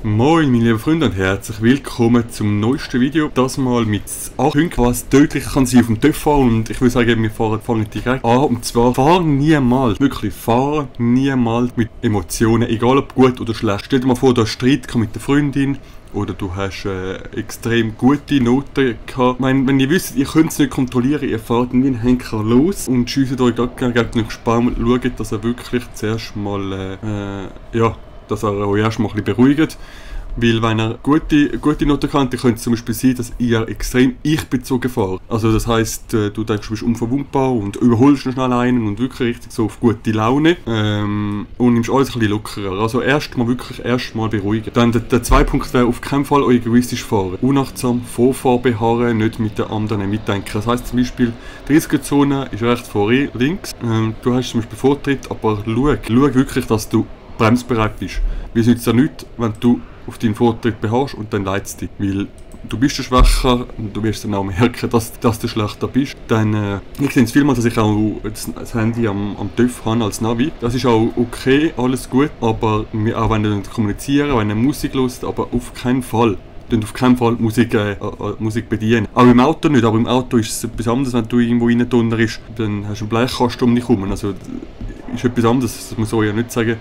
Moin meine lieben Freunde und herzlich willkommen zum neuesten Video. Das mal mit 8 Punkten, was deutlicher kann sein auf dem TÜV fahren. Und ich würde sagen, wir fangen direkt an. Und zwar, fahr niemals, wirklich fahr niemals mit Emotionen, egal ob gut oder schlecht. Stell dir mal vor, du hast Streit mit der Freundin oder du hast extrem gute Noten gehabt. Wenn ihr wisst, ihr könnt es nicht kontrollieren, ihr fahrt wie ein Henker los und schiesst euch gegen den Baum und schaut, dass er wirklich zuerst mal, dass er euch erstmal ein bisschen beruhigt. Weil wenn er gute Noten kann, dann könnte es zum Beispiel sein, dass ihr extrem ich-bezogen fahrt. Also das heisst, du denkst, du bist unverwundbar und überholst noch schnell einen und wirklich richtig so auf gute Laune. Und nimmst alles ein bisschen lockerer. Also erstmal beruhigen. Dann der zweite Punkt wäre auf keinen Fall egoistisch fahren. Unachtsam, Vorfahrbeharren, nicht mit den anderen mitdenken. Das heisst zum Beispiel, die 30er-Zone ist rechts vor links. Du hast zum Beispiel Vortritt, aber schau wirklich, dass du bremsbereit bist. Weil es nützt ja nichts, wenn du auf deinen Vortritt beharrst und dann leidest dich. Weil du bist der Schwächer und du wirst dann auch merken, dass du schlechter bist. Dann, ich sehe es vielmal, dass ich auch das Handy am TÜV habe als Navi. Das ist auch okay, alles gut, aber auch wenn ihr kommunizieren, wenn ihr Musik hört, aber auf keinen Fall. Auf keinen Fall Musik bedienen. Auch im Auto nicht, aber im Auto ist es etwas anderes, wenn du irgendwo reindonnerst, dann hast du einen Blechkasten um dich herum. Also ist etwas anderes, das muss man ja nicht sagen.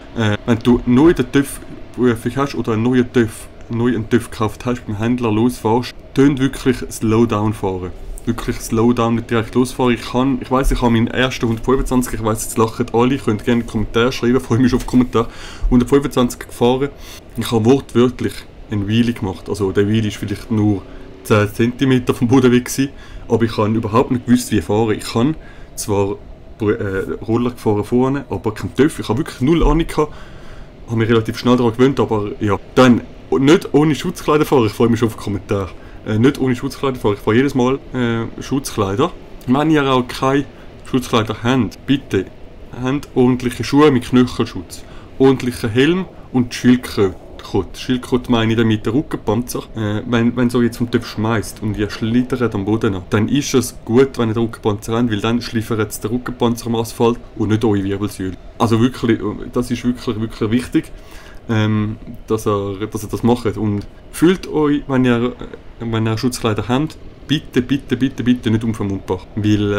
Wenn du neu den TÜV-Prüfung hast oder einen neuen TÜV gekauft hast, beim Händler losfährst, tönt wirklich Slowdown fahren. Wirklich Slowdown, nicht direkt losfahren. Ich weiss, ich habe meinen ersten 125, ich weiss, jetzt lachen alle, ihr könnt gerne einen Kommentar schreiben, freue mich schon auf Kommentar. 125 gefahren, ich habe wortwörtlich eine Wheelie gemacht. Also der Wheelie ist vielleicht nur 10 cm vom Boden weg gewesen, aber ich habe überhaupt nicht gewusst, wie ich fahre. Ich habe zwar Roller gefahren vorne, aber kein TÜV. Ich habe wirklich null Ahnung gehabt, habe mich relativ schnell daran gewöhnt, aber ja. Dann, nicht ohne Schutzkleider fahren, ich freue mich schon auf Kommentare. Nicht ohne Schutzkleider fahren, ich fahre jedes Mal Schutzkleider. Wenn ihr auch keine Schutzkleider habt, bitte, habt ordentliche Schuhe mit Knöchelschutz, ordentlichen Helm und Schildkröte. Schildkröte meine ich damit den Rückenpanzer. Wenn so jetzt vom TÜV schmeißt und ihr schlittert am Boden an, dann ist es gut, wenn ihr den Rückenpanzer habt, weil dann schliffert es den Rückenpanzer am Asphalt und nicht eure Wirbelsäule. Also wirklich, das ist wirklich wichtig, dass ihr das macht. Und fühlt euch, wenn ihr Schutzkleider habt, bitte nicht unverwundbar. Weil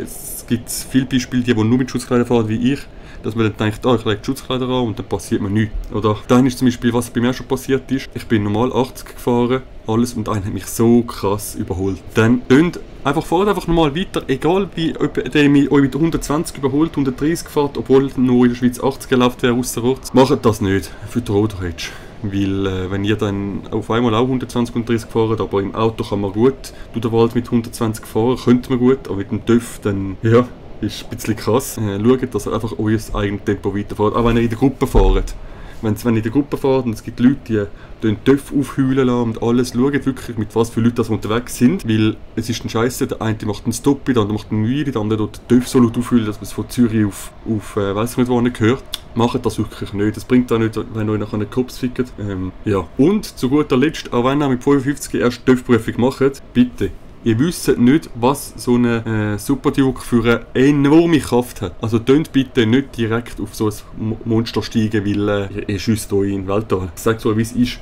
es gibt viele Beispiele, die nur mit Schutzkleidern fahren wie ich, dass man dann denkt, ich lege die Schutzkleider an und dann passiert mir nichts. Oder dann ist zum Beispiel, was bei mir schon passiert ist, ich bin normal 80 gefahren, alles, und einer hat mich so krass überholt. Dann fahrt einfach normal weiter, egal wie euch mit 120 überholt, 130 fährt, obwohl nur in der Schweiz 80 erlaubt wäre ausserorts. Macht das nicht für die Road Rage. Weil wenn ihr dann auf einmal auch 120 und 30 fahrt, aber im Auto kann man gut durch den Wald mit 120 fahren, könnte man gut, aber mit dem TÜV dann, ja, ist ein bisschen krass. Schaut, dass ihr einfach euer eigenes Tempo weiterfahrt, auch wenn ihr in der Gruppe fahrt. Wenn ihr in der Gruppe fahrt und es gibt Leute, die den TÜV aufheulen lassen und alles, schaut wirklich, mit was für Leuten das unterwegs sind, weil es ist ein Scheiße, der eine macht einen Stoppi, der andere macht einen Wheelie, der andere tut den TÜV so laut aufheulen, dass man es von Zürich auf weiss ich nicht wo hört. Macht das wirklich nicht. Das bringt auch nicht, wenn ihr euch nachher einen Kopf fickt. Ja. Und zu guter Letzt, auch wenn ihr mit 55 erst TÜV-Prüfung macht, bitte. Ihr wisst nicht, was so eine Superduke für eine enorme Kraft hat. Also tönt bitte nicht direkt auf so ein Monster steigen, weil ihr schießt euch in den Weltall. Ich sage so, wie es ist.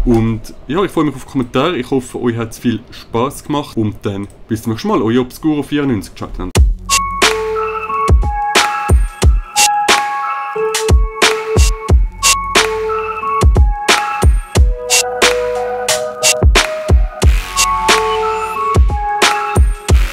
Und ja, ich freue mich auf Kommentare. Ich hoffe, euch hat es viel Spaß gemacht. Und dann bis zum nächsten Mal. Euer Obscuro94. Ciao.